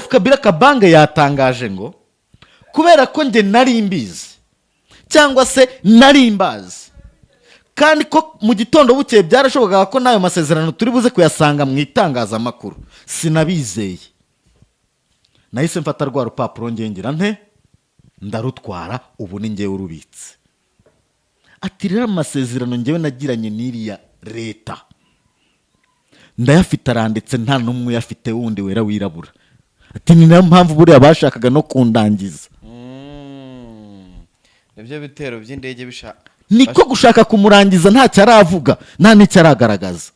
Kabila Kabange yatangaje ngo kubera ko njye nari mbizi cyangwa se nari mbazi, kandi ko mu gitondo bukeye byarashobokaga ko n'ayo masezerano turi buze kuyasanga mu itangazamakuru, sinabizeye, nahise mfata rwa rupapuro ngengera nte ndarutwara, ubu ni ngewe urubitse. Ati rero amasezerano ngewe nagiranye n'iriya leta ndayafite, aranditse, nta n'umwe uyafite wundi wera wirabura. Ati ni nayo mpamvu buriya bashakaga no kundangiza. Nibyo bitero by'indege bishaka. Niko gushaka kumurangiza, ntacyo aravuga, nta n'icyo aragaragaza.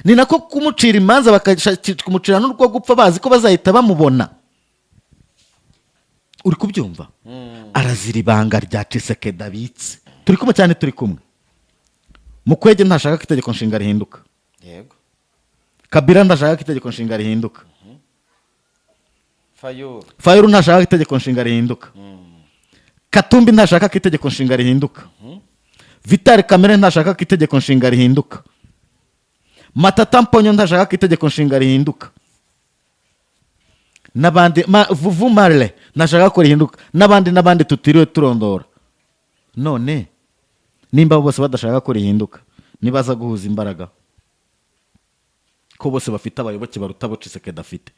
Ni nako kumucira imanza, bakumucira n'urwo gupfa, bazi ko bazahita bamubona. Uri kubyumva? Arazira ibanga rya Tshisekedi abitse. Turi kumwe cyane, turi kumwe. Mukwege ntashaka ko itegeko nshinga rihinduka. Kabila ntashaka ko itegeko nshinga rihinduka. Fayulu. Fayulu ntashaka ko itegeko nshinga rihinduka. Katumbi ntashaka ko itegeko nshinga rihinduka. Vital Kamerhe ntashaka ko itegeko nshinga rihinduka. Matata Mponyo ntashaka ko itegeko nshinga rihinduka. N'abandi Vuvu Marle ntashaka ko rihinduka, n'abandi n'abandi tutiriwe turondora. None nimba bose badashaka ko rihinduka, nibaza guhuza imbaraga, ko bose bafite abayoboke baruta abo Tshisekedi afite?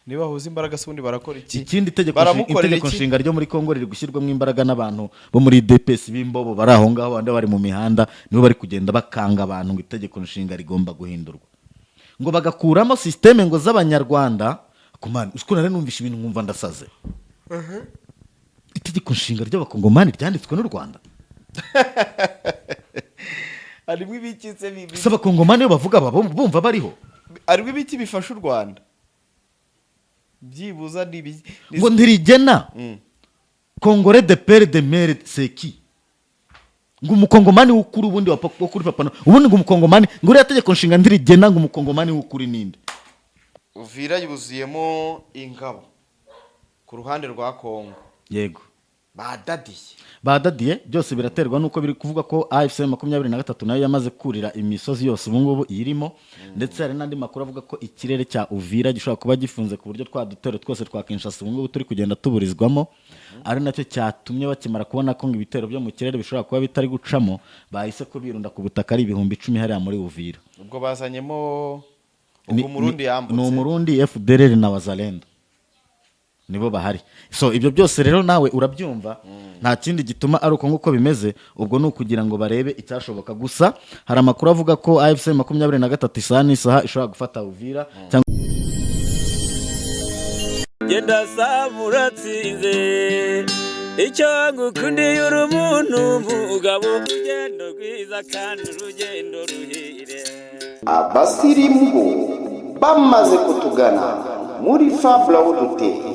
Niba bahuza imbaraga se, ubundi barakora iki? Ikindi, itegeko Baramukorera itegeko iki? nshinga ryo muri Kongo riri gushyirwamo imbaraga n'abantu bo muri UDPS b'imbobo bari aho ngaho. Abandi bari mu mihanda nibo bari kugenda bakanga abantu ngo itegeko nshinga rigomba guhindurwa, ngo bagakuramo système ngo z'Abanyarwanda. Kumana uko nari numvishe ibintu nkumva ndasaze. Itegeko nshinga ry'Abakongomani ryanditswe n'u Rwanda? Harimo ibikitse Se Abakongomani iyo bavuga baba bumva bariho? Harimo ibiki bifasha u Rwanda byibuza ni Ngo ntirigena Congolais de père, de mère c'est qui, ngo Umukongomani w'ukuri ubundi wo kuri papa ubundi, ngo Umukongomani, ngo uriya tegeko nshinga ntirigena ngo Umukongomani w'ukuri ninde. Uvira yuzuyemo ingabo ku ruhande rwa Kongo. Yego. Badadiye. Badadiye. Byose biraterwa n'uko biri kuvuga ko AFC 23 nayo yamaze kurira imisozi yose ubu ngubu iyirimo. Ndetse hari n'andi makuru avuga ko ikirere cya Uvira gishobora kuba gifunze, ku buryo twa dutero twose twa Kinshasa ubu ngubu turi kugenda tuburizwamo, ari nacyo cyatumye bakimara kubona ko ngo ibitero byo mu kirere bishobora kuba bitari gucamo, bahise ko birunda ku butaka ari 10,000 hariya muri Uvira. Ubwo bazanyemo ubwo Umurundi yambutse. Ni Umurundi, FDLR na Wazalendo nibo bahari. So ibyo byose rero nawe urabyumva, nta kindi gituma ari uko nguko bimeze, ubwo ni ukugira ngo barebe icyashoboka. Gusa hari amakuru avuga ko AFC 23 isaha n'isaha ishobora gufata Uvira cyangwa Genda saba uratsinze. Icyo ngukundiye, uri umuntu mugabo, urugendo rwiza kandi urugendo ruhire. Abasirimu bo bamaze kutugana muri Fabula Duteri.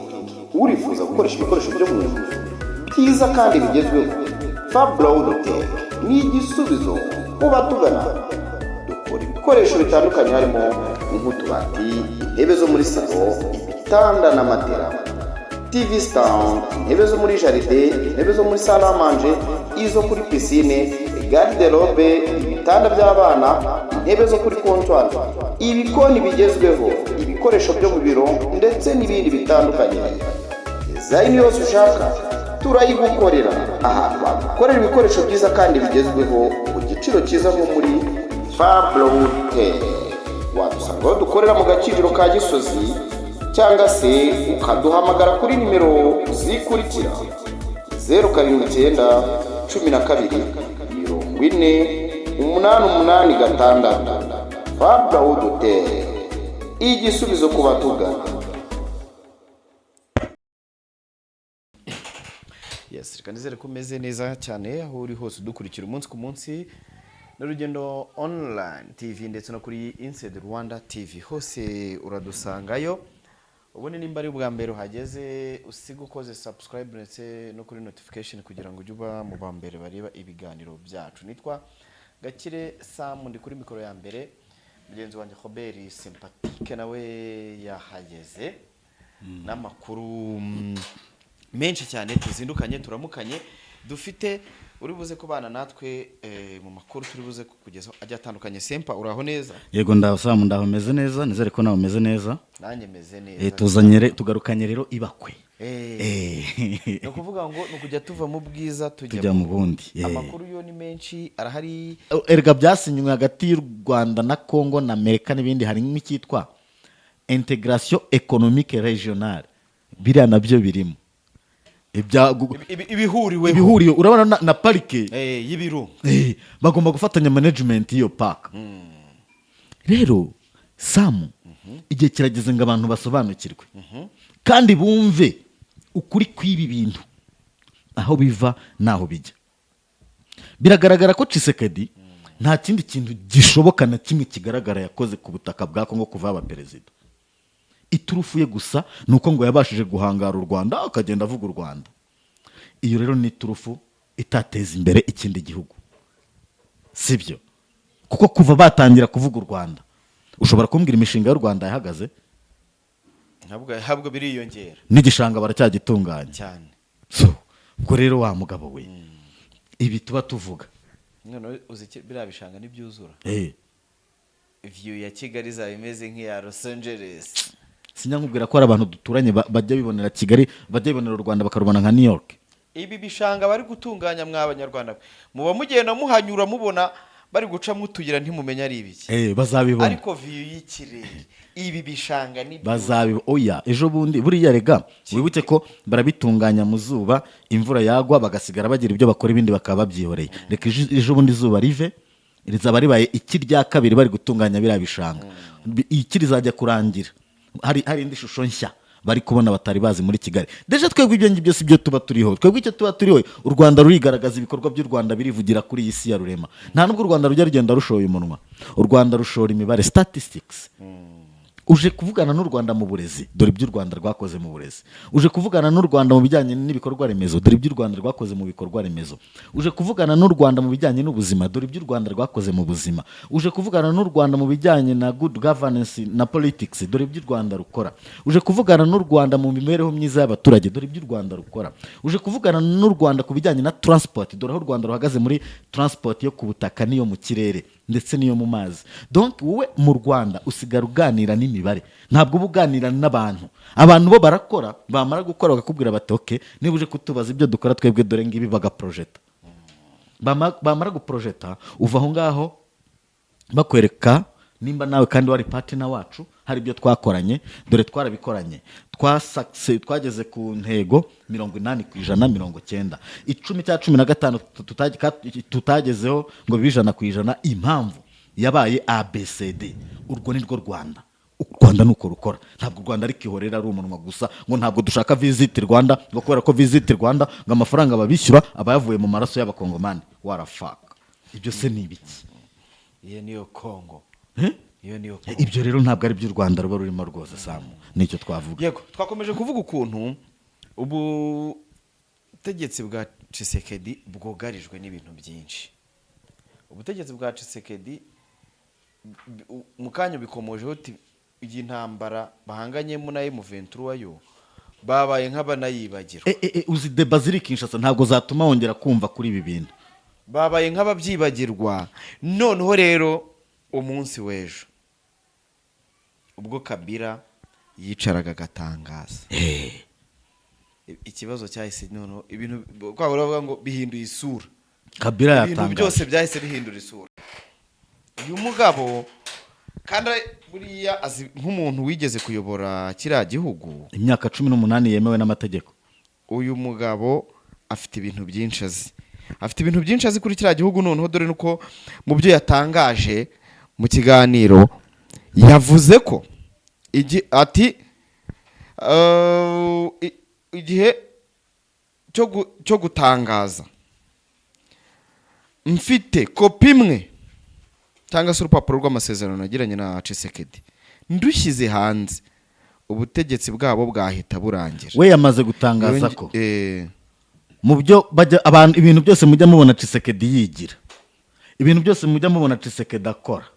Urifuza gukoresha ibikoresho byo mu nzu byiza kandi bigezweho? Fabula Duteri ni igisubizo ku batugana. Dukora ibikoresho bitandukanye, harimo nk'utubati, intebe zo muri salo, ibitanda na matera, TV stand, intebe zo muri jardin, intebe zo muri salle à manger, izo kuri piscine, garde-robe, ibitanda by'abana, intebe zo kuri comptoir, ibikoni bigezweho, ibikoresho byo mu biro ndetse n'ibindi bitandukanye. Design yose ushaka turayigukorera. Ahantu bagukorera ibikoresho byiza kandi bigezweho ku giciro cyiza nko muri Fabrote. Wadusanga aho dukorera mu Gakiriro ka Gisozi, cyangwa se ukaduhamagara kuri nimero zikurikira: 079 12 40 886. Fabrote, igisubizo ku batugana. Yes, reka nizere ko umeze neza cyane aho uri hose udukurikira umunsi ku munsi n'Urugendo Online TV ndetse no kuri Inside Rwanda TV, hose uradusangayo. Ubundi nimba ari ubwa mbere uhageze, usiga ukoze subscribe ndetse no kuri notification kugira ngo ujye uba mu ba mbere bareba ibiganiro byacu. Nitwa Gakire Sam, ndi kuri mikoro ya mbere. Mugenzi wanjye Robert Sympatique nawe yahageze n'amakuru menshi cyane. Tuzindukanye, turamukanye. Dufite uri buze kubana natwe mu makuru turi buze kukugezaho agiye atandukanye. Sempa, uraho neza? Yego, ndaho Samu, ndaho meze neza, nizere ko nawe umeze neza. Nanjye meze neza. Tuzanye tugarukanye rero ibakwe. Ni ukuvuga ngo ni ukujya tuva mu bwiza tujya tujya mu bundi. Amakuru yo ni menshi arahari. Erega byasinywe hagati y'u Rwanda na Congo na Amerika n'ibindi, harimo icyitwa intégration économique régionale, biriya nabyo birimo. Ibihuriweho. Ibihuriye, urabona na parike y'ibirunga. Bagomba gufatanya management y'iyo park. Rero Samu, igihe kirageze ngo abantu basobanukirwe kandi bumve ukuri kw'ibi bintu, aho biva n'aho bijya. Biragaragara ko Tshisekedi nta kindi kintu gishoboka na kimwe kigaragara yakoze ku butaka bwa Kongo kuva yaba perezida. Iturufu ye gusa ni uko ngo yabashije guhangara u Rwanda, akagenda avuga u Rwanda. Iyo rero ni iturufu itateza imbere ikindi gihugu, sibyo? Kuko kuva batangira kuvuga u Rwanda, ushobora kumbwira imishinga y'u Rwanda yahagaze? Ntabwo, biriyongera. N'igishanga baracyagitunganya. Cyane. So ubwo rero, wa mugabo we, ibi tuba tuvuga. Noneho uzi biriya bishanga ntibyuzura, view ya Kigali izaba imeze nk'iya Los Angeles. Sinyakubwira ko hari abantu duturanye bajya bibonera Kigali, bajya bibonera u Rwanda bakarubona nka New York. Ibi bishanga bari gutunganya, mwa Banyarwanda, muba mugenda muhanyura mubona bari gucamo utuyira, ntimumenya ari ibiki. Bazabibona. Ariko view y'ikirere, ibi bishanga ni Bazabiba. Oya, ejo bundi buriya rega wibuke ko barabitunganya mu zuba, imvura yagwa bagasigara bagira ibyo bakora, ibindi bakaba babyihoreye. Reka ejo bundi izuba rive, rizaba ribaye iki rya kabiri bari gutunganya biriya bishanga. Iki rizajya kurangira hari indi shusho nshya bari kubona batari bazi muri Kigali. Déjà twebwe ibyo ngibyo si byo tuba turiho. Twebwe icyo tuba turiho, u Rwanda rurigaragaza, ibikorwa by'u Rwanda birivugira kuri iyi si ya rurema. Nta nubwo u Rwanda rujya rugenda rushoye umunwa, u Rwanda rushora imibare, statistics. Uje kuvugana n'u Rwanda mu burezi, dore ibyo u Rwanda rwakoze mu burezi. Uje kuvugana n'u Rwanda mu bijyanye n'ibikorwa remezo, dore ibyo u Rwanda rwakoze mu bikorwa remezo. Uje kuvugana n'u Rwanda mu bijyanye n'ubuzima, dore ibyo u Rwanda rwakoze mu buzima. Uje kuvugana n'u Rwanda mu bijyanye na good governance na politics, dore ibyo u Rwanda rukora. Uje kuvugana n'u Rwanda mu mibereho myiza y'abaturage, dore ibyo u Rwanda rukora. Uje kuvugana n'u Rwanda ku bijyanye na transport, dore aho u Rwanda ruhagaze muri transport yo ku butaka n'iyo mu kirere ndetse n'iyo mu mazi. Donc wowe mu Rwanda usigara uganira n'imibare, ntabwo uba uganira n'abantu. Abantu bo barakora, bamara gukora bakakubwira bati: "Ok, niba uje kutubaza ibyo dukora twebwe, dore ngibi." Bagaprojeta, bamara guprojeta, uva aho ngaho bakwereka nimba nawe kandi wari partner wacu, hari ibyo twakoranye, dore twarabikoranye, twageze ku ntego 80%, 90, 10 cya 15 tutagezeho ngo bibe 100%, impamvu yabaye ABCD. Urwo ni rwo Rwanda. U Rwanda nuko rukora. Ntabwo u Rwanda ariko ihorera ari umunwa gusa ngo ntabwo dushaka Visit Rwanda, ngo kubera ko Visit Rwanda ngo amafaranga babishyura aba yavuye mu maraso y'Abakongomani. Warafaka, ibyo se ni ibiki? Iyo niyo Kongo. Eh? Iyo niyo Kongo. Ibyo rero ntabwo ari byo u Rwanda ruba rurimo rwose, Samu, nicyo twavuga. Yego, twakomeje kuvuga ukuntu ubutegetsi bwa Tshisekedi bwugarijwe n'ibintu byinshi. Ubutegetsi bwa Tshisekedi mu kanya bikomojeho uti iyi ntambara bahanganyemo na M23 yo babaye nk'abanayibagirwa. Uzi débats ziri Kinshasa ntabwo zatuma wongera kumva kuri ibi bintu. Babaye nk'ababyibagirwa. Noneho rero umunsi w'ejo ubwo Kabila yicaraga agatangaza, ikibazo cyahise noneho ibintu kwa baravuga ngo bihinduye isura. Kabila Ibintu yatangaje. byose byahise bihindura isura. Uyu mugabo kandi buriya azi nk'umuntu wigeze kuyobora kiriya gihugu imyaka 18 yemewe n'amategeko. Uyu mugabo afite ibintu byinshi azi, afite ibintu byinshi azi kuri kiriya gihugu. Noneho dore nuko mu byo yatangaje mu kiganiro yavuze ko ati igihe cyo gutangaza mfite kopi imwe cyangwa se urupapuro rw'amasezerano nagiranye na Tshisekedi, ndushyize hanze ubutegetsi bwabo bwahita burangira. We yamaze gutangaza ko mu byo bajya abantu, ibintu byose mujya mubona Tshisekedi yigira, ibintu byose mujya mubona Tshisekedi akora,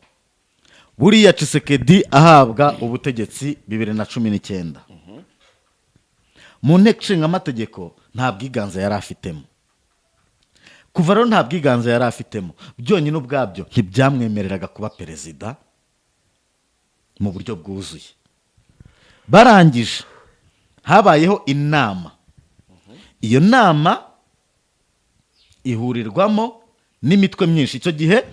buriya Tshisekedi ahabwa ubutegetsi 2019 mu nteko ishinga amategeko nta bwiganze yari afitemo. Kuva rero nta bwiganze yari afitemo, byonyine ubwabyo ntibyamwemereraga kuba perezida mu buryo bwuzuye. Barangije habayeho inama. Iyo nama ihurirwamo n'imitwe myinshi. Icyo gihe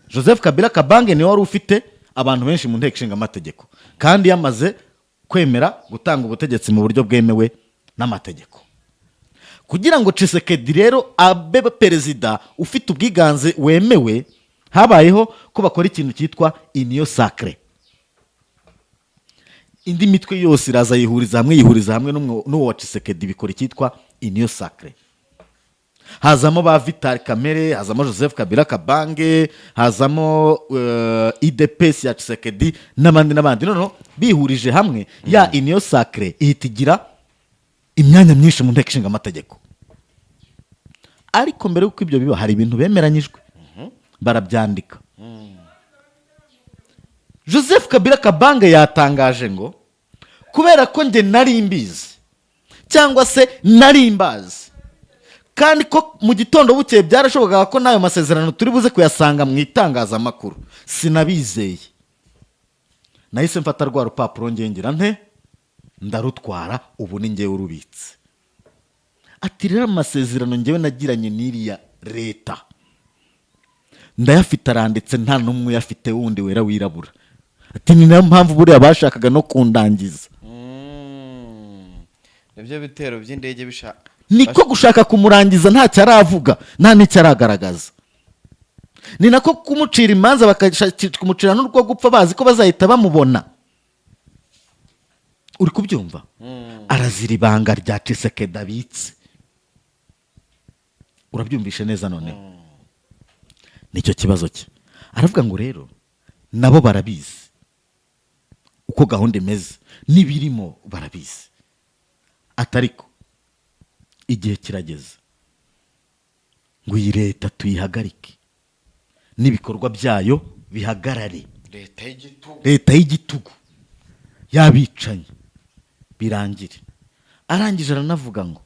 Joseph Kabila Kabange niwe wari ufite abantu benshi mu Nteko Ishinga Amategeko, kandi yamaze kwemera gutanga ubutegetsi mu buryo bwemewe n'amategeko. Kugira ngo Tshisekedi rero abe perezida ufite ubwiganze wemewe, habayeho ko bakora ikintu cyitwa Union Sacrée. Indi mitwe yose iraza yihuriza hamwe n'uwo wa Tshisekedi, bikora icyitwa Union Sacrée. Hazamo ba Vital Kamerhe, hazamo Joseph Kabila Kabange, hazamo UDPS ya Tshisekedi n'abandi n'abandi. Noneho bihurije hamwe, ya Union Sacrée ihita igira imyanya myinshi mu Nteko Ishinga Amategeko. Ariko mbere y'uko ibyo biba, hari ibintu bemeranyijwe, barabyandika. Joseph Kabila Kabange yatangaje ngo: "Kubera ko njye nari mbizi cyangwa se nari mbazi, kandi ko mu gitondo bukeye byarashobokaga ko n'ayo masezerano turi buze kuyasanga mu itangazamakuru, sinabizeye. Nahise mfata rwa rupapuro ngengera nte ndarutwara, ubu ni ngewe urubitse." Ati: "Rero amasezerano ngewe nagiranye n'iriya leta ndayafite, aranditse, nta n'umwe uyafite wundi wera wirabura." Ati: "Ni nayo mpamvu buriya bashakaga no kundangiza." Nibyo bitero by'indege bishaka. Niko gushaka kumurangiza ntacyo aravuga, nta n'icyo aragaragaza. Ni nako kumucira imanza, bakashaka kumucira n'urwo gupfa, bazi ko bazahita bamubona. Uri kubyumva? Arazira ibanga rya Tshisekedi abitse. Urabyumvishe neza? Noneho nicyo kibazo cye. Aravuga ngo rero nabo barabizi uko gahunda imeze n'ibirimo, barabizi. Atariko igihe kirageze ngo iyi leta tuyihagarike n'ibikorwa byayo bihagarare. Leta y'igitugu. Leta y'igitugu y'abicanyi birangire. Arangije aranavuga ngo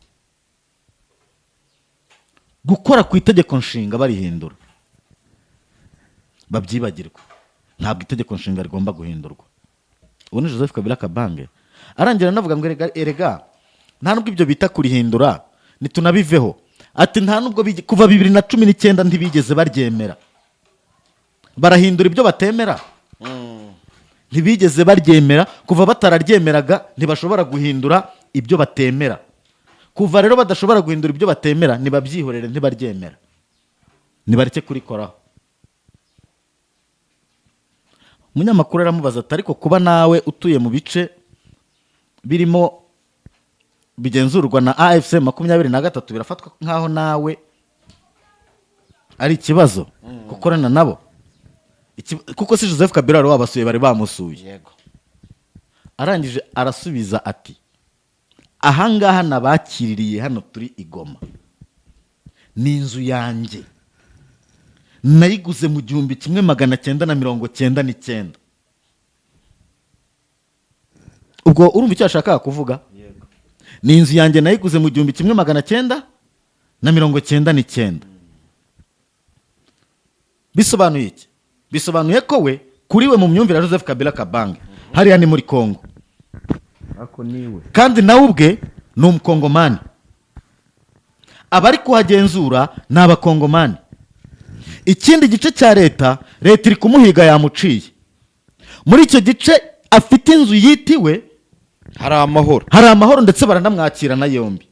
gukora ku itegeko nshinga barihindura babyibagirwa, ntabwo itegeko nshinga rigomba guhindurwa. Ubu ni Joseph Kabila Kabange. Arangira anavuga ngo erega erega nta nubwo ibyo bita kurihindura, ntitunabiveho. Ati: "Nta nubwo kuva 2019 ntibigeze baryemera. Barahindura ibyo batemera? Ntibigeze baryemera. Kuva batararyemeraga, ntibashobora guhindura ibyo batemera. Kuva rero badashobora guhindura ibyo batemera, nibabyihorere, ntibaryemera, nibareke kurikoraho." Umunyamakuru aramubaza ati: "Ariko kuba nawe utuye mu bice birimo bigenzurwa na AFC 23, birafatwa nk'aho nawe ari ikibazo gukorana nabo?" Kuko si Joseph Kabila wari wabasuye, bari bamusuye. Arangije arasubiza ati: "Ahangaha nabakiririye hano turi i Goma ni inzu yanjye, nayiguze mu 1999." Ubwo urumva icyo yashakaga kuvuga? Ni inzu yanjye, nayiguze mu 1999. Bisobanuye iki? Bisobanuye ko we, kuri we, mu myumvire ya Joseph Kabila Kabange, hariya ni muri Kongo. Ako niwe. Kandi nawe ubwe ni Umukongomani, abari kuhagenzura ni Abakongomani. Ikindi gice cya leta, leta iri kumuhiga, yamuciye. Muri icyo gice afite inzu yitiwe hari amahoro. Hari amahoro, ndetse baranamwakira na yombi.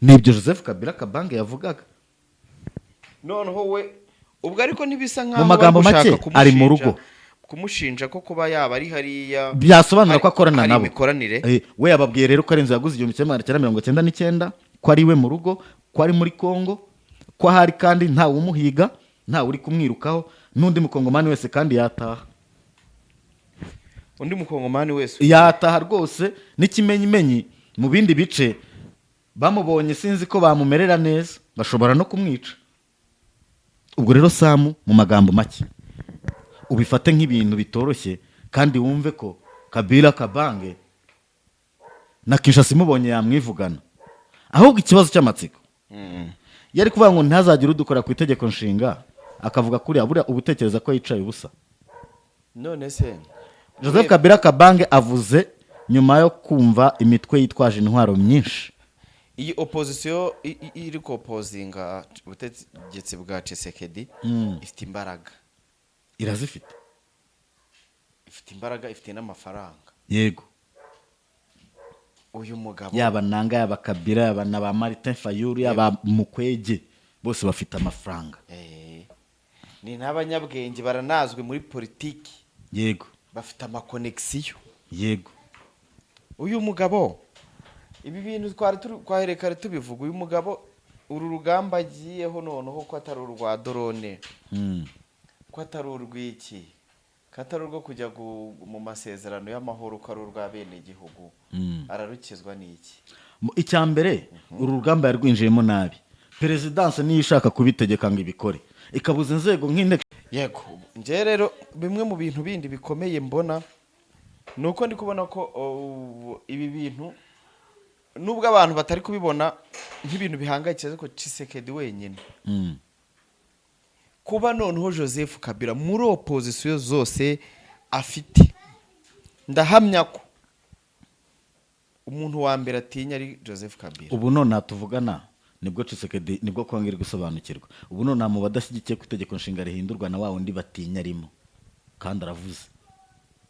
Nibyo Joseph Kabila Kabange yavugaga. Noneho we ubwo ariko ntibisa nkaho Mu magambo bari gushaka make, ari mu rugo. Kumushinja ko kuba yaba ari hariya Byasobanura ko akorana hari nabo. imikoranire. We yababwiye rero ko ari inzu yaguze 1999, ko ari iwe mu rugo, ko ari muri Kongo, ko ahari kandi ntawe umuhiga, ntawe uri kumwirukaho, n'undi Mukongomani wese kandi yataha. Undi Mukongomani wese. Yataha rwose. N'ikimenyimenyi, mu bindi bice bamubonye sinzi ko bamumerera neza, bashobora no kumwica. Ubwo rero Samu, mu magambo make, ubifate nk'ibintu bitoroshye, kandi wumve ko Kabila Kabange na Kinshasa imubonye yamwivugana. Ahubwo ikibazo cy'amatsiko Yari kuvuga ngo ntazagire udukora ku itegeko nshinga, akavuga kuriya, buriya uba utekereza ko yicaye ubusa? None se Joseph Kabila Kabange avuze nyuma yo kumva imitwe yitwaje intwaro myinshi. Iyi opozisiyo iri kopozinga ubutegetsi bwa Tshisekedi ifite imbaraga. Irazifite. Ifite imbaraga, ifite n'amafaranga. Uyu mugabo Yaba Nanga, yaba Kabila, yaba na ba Martin Fayulu, yaba Mukwege, bose bafite amafaranga. Ni n'abanyabwenge, baranazwi muri politiki. Bafite ama connexions. Uyu mugabo, ibi bintu twari turi twahereye kare tubivuga, uyu mugabo uru rugamba agiyeho noneho ko atari urwa drone, ko atari urw'iki, ko atari urwo kujya mu masezerano y'amahoro, ko ari urw'abenegihugu, ararukizwa n'iki? Icya mbere, uru rugamba yarwinjiyemo nabi. Perezidanse niyo ishaka kubitegeka ngo ibikore, ikabuza inzego nk'inteko. Yego, njyewe rero bimwe mu bintu bindi bikomeye mbona ni uko ndi kubona ko ibi bintu, nubwo abantu batari kubibona nk'ibintu bihangayikishije, ariko Tshisekedi wenyine, kuba noneho Joseph Kabila muri opozisiyo zose afite, ndahamya ko umuntu wa mbere atinya ari Joseph Kabila. Ubu nonaha tuvugana nibwo Tshisekedi, nibwo Kongo iri gusobanukirwa. Ubu nonaha mu badashyigikiye ko itegeko nshinga rihindurwa, na wa wundi batinya arimo, kandi aravuze.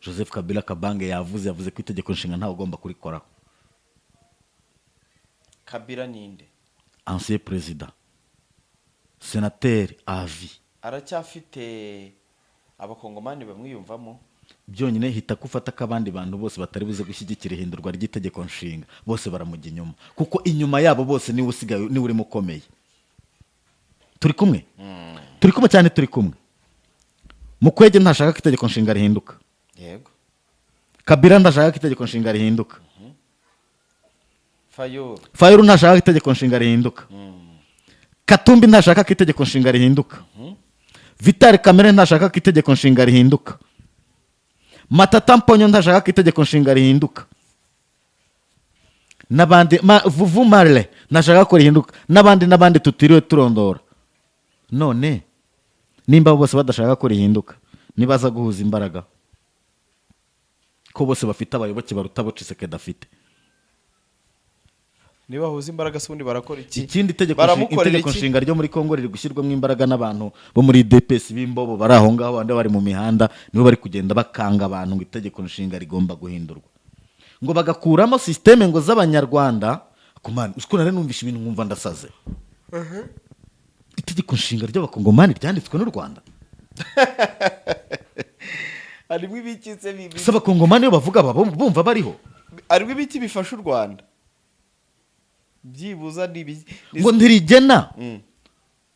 Joseph Kabila Kabange yavuze, yavuze ko itegeko nshinga ntawe ugomba kurikoraho. Kabila ninde? Ancien président, sénateur à vie. Aracyafite abakongomani bamwiyumvamo. Byonyine hita ko ufata ko abandi bantu bose batari buze gushyigikira ihindurwa ry'itegeko nshinga, bose baramujya inyuma, kuko inyuma yabo bose niwe usigaye, niwe urimo ukomeye. Turi kumwe, turi kumwe cyane, turi kumwe. Mukwege ntashaka ko itegeko nshinga rihinduka. Kabila ntashaka ko itegeko nshinga rihinduka. Fayulu. Fayulu ntashaka ko itegeko nshinga rihinduka. Katumbi ntashaka ko itegeko nshinga rihinduka. Vital Kamerhe ntashaka ko itegeko nshinga rihinduka. Matata Mponyo ntashaka ko itegeko nshinga rihinduka. N'abandi Vuvu Marle ntashaka ko rihinduka, n'abandi n'abandi tutiriwe turondora. None nimba bose badashaka ko rihinduka, nibaza guhuza imbaraga, ko bose bafite abayoboke baruta abo Tshisekedi afite? Niba bahuza imbaraga se ubundi barakora iki? Ikindi, itegeko Baramukorera itegeko iki? nshinga ryo muri Kongo riri gushyirwamo imbaraga n'abantu bo muri UDPS b'imbobo bari aho ngaho. Abandi bari mu mihanda, nibo bari kugenda bakanga abantu ngo itegeko nshinga rigomba guhindurwa, ngo bagakuramo système ngo z'abanyarwanda. Kumana uko nari numvishe ibintu, nkumva ndasaze. Itegeko nshinga ry'abakongomani ryanditswe n'u Rwanda? Harimo ibiki se Si abakongomani iyo bavuga baba bumva bariho? Harimo ibiki bifasha u Rwanda byibuza ni Ngo ntirigena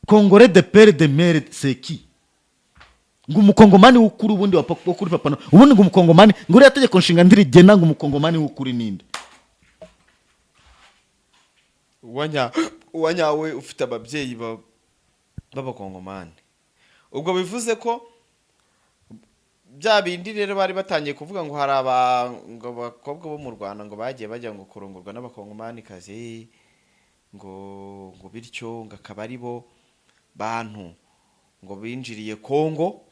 Congolais de père, de mère, c'est qui? Ngo umukongomani w'ukuri ubundi wo kuri papa ubundi, ngo umukongomani, ngo uriya tegeko nshinga ntirigena ngo umukongomani w'ukuri ninde. Uwanyawe ufite ababyeyi b'abakongomani. Ubwo bivuze ko bya bindi rero bari batangiye kuvuga ngo hari aba ngo abakobwa bo mu Rwanda ngo bagiye bajya ngo kurongorwa n'abakongomanikazi, ngo bityo ngo akaba ari bo bantu ngo binjiriye Kongo.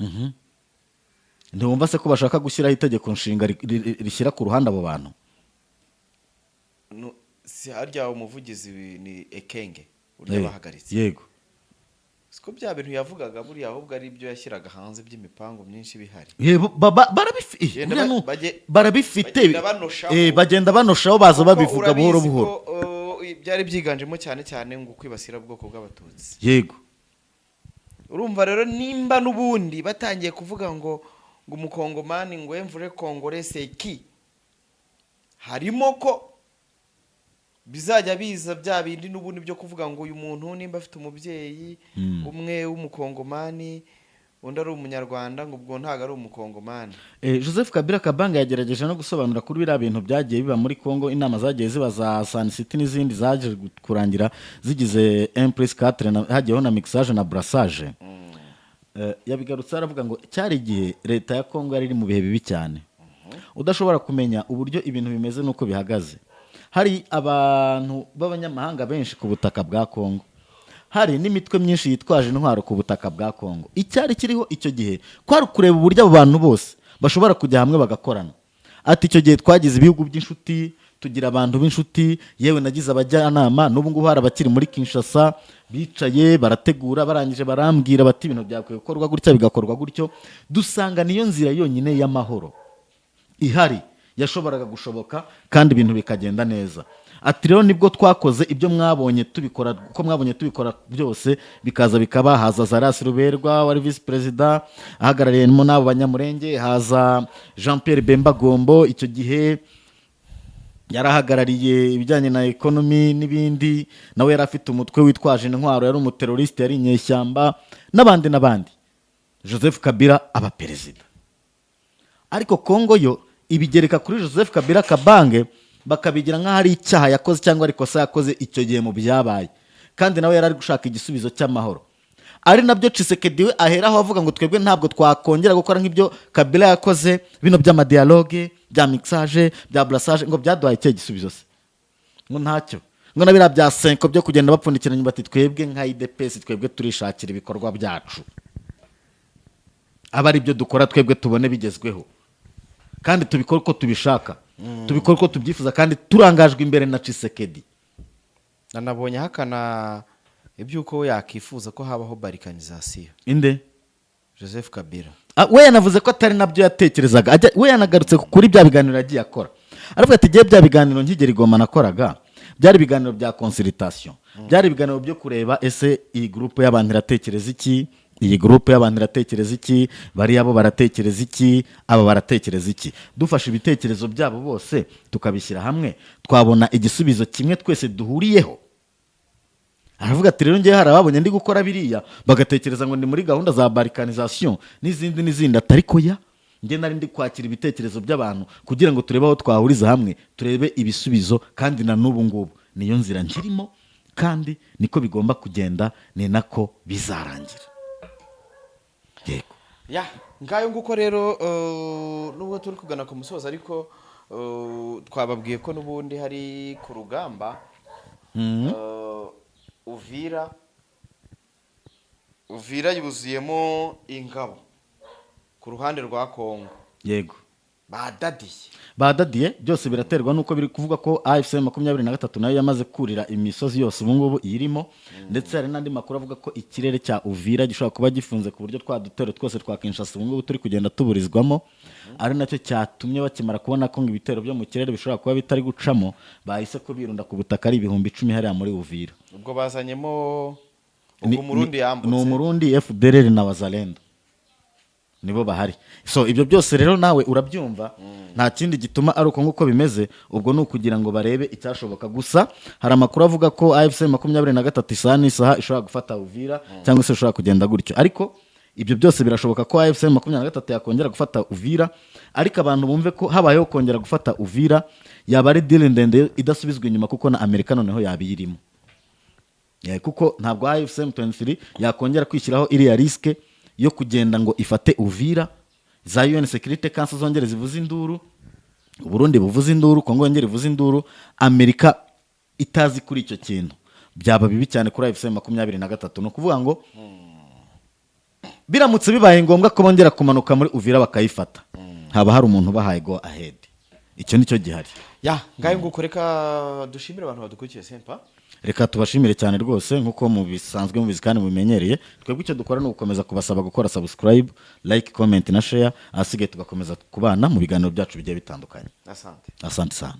Ntiwumva se ko bashaka gushyiraho itegeko nshinga rishyira ku ruhande abo bantu? No, si harya umuvugizi ni Ekenge urya bahagaritse? Yego. Siko bya bintu yavugaga buriya ahubwo ari ibyo yashyiraga hanze by'imipango myinshi bihari? Yego, Genda buriya barabifite. Bagenda banoshaho. Bagenda banoshaho, baza Kuko babivuga buhoro urabizi buhoro. ko, byari byiganjemo cyane cyane ngo kwibasira ubwoko bw'abatutsi. Urumva rero nimba n'ubundi batangiye kuvuga ngo umukongomani ngo un vrai Congolais c'est qui, harimo ko bizajya biza bya bindi n'ubundi byo kuvuga ngo uyu muntu nimba afite umubyeyi umwe w'umukongomani, undi ari umunyarwanda, ngo ubwo ntabwo ari umukongomani. Joseph Kabila Kabanga yagerageje no gusobanura kuri biriya bintu byagiye biba muri Congo, inama zagiye ziba za Sun City n'izindi zaje kurangira zigize 1+4, hagiyeho na mixage na brassage. Yabigarutse aravuga ngo cyari igihe leta ya Congo yari iri mu bihe bibi cyane, udashobora kumenya uburyo ibintu bimeze n'uko bihagaze, hari abantu b'abanyamahanga benshi ku butaka bwa Congo. Hari n'imitwe myinshi yitwaje intwaro ku butaka bwa Kongo. Icyari kiriho icyo gihe kwari ukureba uburyo abo bantu bose bashobora kujya hamwe bagakorana. Ati: "Icyo gihe twagize ibihugu by'inshuti, tugira abantu b'inshuti, yewe nagize abajyanama. N'ubu ngubu hari abakiri muri Kinshasa bicaye barategura, barangije barambwira bati ibintu byakwiye gukorwa gutya, bigakorwa gutyo. Dusanga niyo nzira yonyine y'amahoro ihari yashoboraga gushoboka kandi ibintu bikagenda neza." Ati: "Rero nibwo twakoze ibyo mwabonye tubikora, uko mwabonye tubikora byose, bikaza bikaba. Haza Azarias Ruberwa wari visi perezida ahagarariyemo n'abo Banyamurenge, haza Jean Pierre Bemba Gombo, icyo gihe yarahagarariye ibijyanye na economy n'ibindi, nawe yari afite umutwe witwaje intwaro, yari umuteroriste, yari inyeshyamba, n'abandi n'abandi. Joseph Kabila aba perezida." Ariko Kongo yo ibigereka kuri Joseph Kabila Kabange, bakabigira nk'aho ari icyaha yakoze cyangwa ari ikosa yakoze icyo gihe mu byabaye, kandi nawe yari ari gushaka igisubizo cy'amahoro, ari nabyo Tshisekedi we aheraho avuga ngo twebwe ntabwo twakongera gukora nk'ibyo Kabila yakoze, bino by'amadialogue, bya mixage, bya brassage, ngo byaduhaye ikihe gisubizo se? Ngo ntacyo. Ngo na biriya bya CENCO byo kugenda bapfundikiranya, bati twebwe nka UDPS, twebwe turishakira ibikorwa byacu, aba ari byo dukora, twebwe tubone bigezweho kandi tubikore uko tubishaka, tubikore uko tubyifuza, kandi turangajwe imbere na Tshisekedi. Nanabonye ahakana iby'uko we yakifuza ko habaho balkanisation. Inde? Joseph Kabila. Ah, we yanavuze ko atari nabyo yatekerezaga. We yanagarutse kuri bya biganiro yagiye akora, aravuga ati: "Igihe bya biganiro nkigera i Goma nakoraga, byari ibiganiro bya consultation, byari ibiganiro byo kureba ese iyi groupe y'abantu iratekereza iki, iyi groupe y'abantu iratekereza iki, bariya bo baratekereza iki, aba baratekereza iki. Dufashe ibitekerezo byabo bose tukabishyira hamwe, twabona igisubizo kimwe twese duhuriyeho." Aravuga ati: "Rero ngewe hari ababonye ndi gukora biriya bagatekereza ngo ndi muri gahunda za balkanisation n'izindi n'izindi, atari ko ya njye nari ndi kwakira ibitekerezo by'abantu kugira ngo turebe aho twahuriza hamwe, turebe ibisubizo. Kandi na n'ubu ngubu niyo nzira nkirimo, kandi niko bigomba kugenda, ni nako bizarangira." Yego. Ya, ngayo nguko rero. Nubwo turi kugana ku musozo, ariko twababwiye ko n'ubundi hari ku rugamba. Uvira yuzuyemo ingabo ku ruhande rwa Kongo. Badadiye. Badadiye. Byose biraterwa n'uko biri kuvuga ko AFC 23 nayo yamaze kurira imisozi yose ubu ngubu iyirimo, ndetse hari n'andi makuru avuga ko ikirere cya Uvira gishobora kuba gifunze, ku buryo twa dutero twose twa Kinshasa ubu ngubu turi kugenda tuburizwamo, ari nacyo cyatumye bakimara kubona ko ngo ibitero byo mu kirere bishobora kuba bitari gucamo, bahise ko birunda ku butaka ari 10,000 hariya muri Uvira. Ubwo bazanyemo ubwo Umurundi yambutse. Ni Umurundi, FDLR na Wazalendo nibo bahari. So ibyo byose rero nawe urabyumva, nta kindi gituma ari uko nguko bimeze, ubwo ni ukugira ngo barebe icyashoboka. Gusa hari amakuru avuga ko AFC 23 isaha n'isaha ishobora gufata Uvira, cyangwa se ishobora kugenda gutyo. Ariko ibyo byose birashoboka ko AFC 23 yakongera gufata Uvira, ariko abantu bumve ko habayeho kongera gufata Uvira, yaba ari deal ndende idasubizwa inyuma, kuko na Amerika noneho yaba iyirimo. Kuko ntabwo AFC M23 yakongera kwishyiraho iriya risque yo kugenda ngo ifate Uvira, za UN Security Council zongere zivuze induru, Burundi buvuze induru, Kongo yongere ivuze induru, Amerika itazi kuri icyo kintu. Byaba bibi cyane kuri AFC 23. Ni ukuvuga ngo biramutse bibaye ngombwa ko bongera kumanuka muri Uvira bakayifata, haba hari umuntu ubahaye go ahead. Icyo nicyo gihari. Ya, ngayo nguko. Reka dushimire abantu badukurikiye, Sempa. Reka tubashimire cyane rwose. Nk'uko mubisanzwe mubizi kandi mubimenyereye, twebwe icyo dukora ni ugukomeza kubasaba gukora subscribe, like, comment na share, ahasigaye tugakomeza kubana mu biganiro byacu bigiye bitandukanye. Asante. Asante sana.